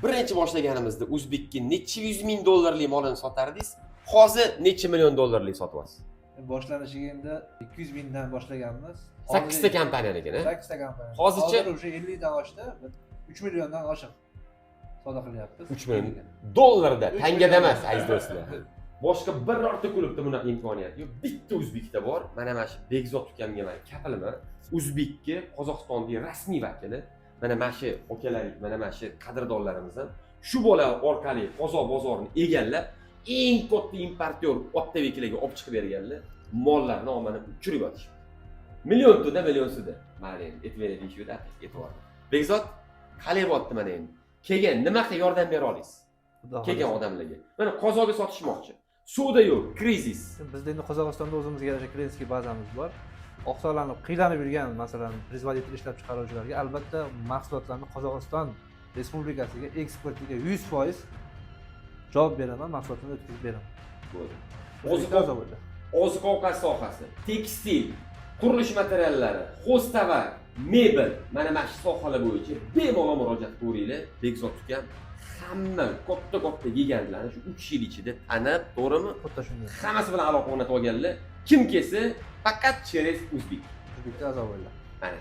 Birinchi boshlaganimizda o'zbekka necha yuz ming dollarlik molini sotardingiz, hozir necha million dollarlik sotyapsiz? Boshlanishiga endi 200 mingdan boshlaganmiz. Sakkizta kompaniyanikini. Sakkizta kompaniya. Hozircha- Hozir уже 50 dan oshdi, 3 milliondan oshiq savdo qilyapmiz. 3 million dollarda, 3 tangada million. emas, aziz do'stlar. Boshqa birorta klubda bunaqa imkoniyat yo'q, bitta o'zbekda bor. Mana shu Bekzod ukamga man kafilman. O'zbekka Qozog'istondagi rasmiy vakili mana shu akalaring, mana shu qadrdonlarimiz ham shu bola orqali qozoq bozorini egallab, eng katta импортёр, оптовик larga olib chiqib berganlar, mollarni olmani uchirib yotishibdi. Million туда, million сюда. Mana endi aytib beray deyishuvdi, aytib. Bekzod, qalay bo'lyapti? Mana endi kelgan, nima qilib yordam bera olasiz Xudo kelgan xohlasa. odamlarga? Mana qozoqga sotishmoqchi, savdo yo'q, krizis. Bizda endi Qozog'istonda o'zimizga yarasha клиентский bazamiz bor. Oqsoqlanib, qiynalib yurgan, masalan, производитель, ishlab chiqaruvchilarga albatta mahsulotlarni Qozog'iston Respublikasiga eksportiga 100% javob beraman, mahsulotlarni o'tkazib beraman. Bo'ldi. O'zbekiston заводи. Oziq ovqat sohasi, tekstil, qurilish materiallari, хозтовар, mebel, mana shu sohalar bo'yicha bemalol murojaat qilaveringlar. Bekzod ukam hamma katta katta gigantlarni shu 3 yil ichida tanib, to'g'rimi? Xuddi shunday. Hammasi bilan aloqa o'rnatib olganlar. Kim kelsa, faqat через o'zbek. O'zbekda a'zo bo'ldi. Mana.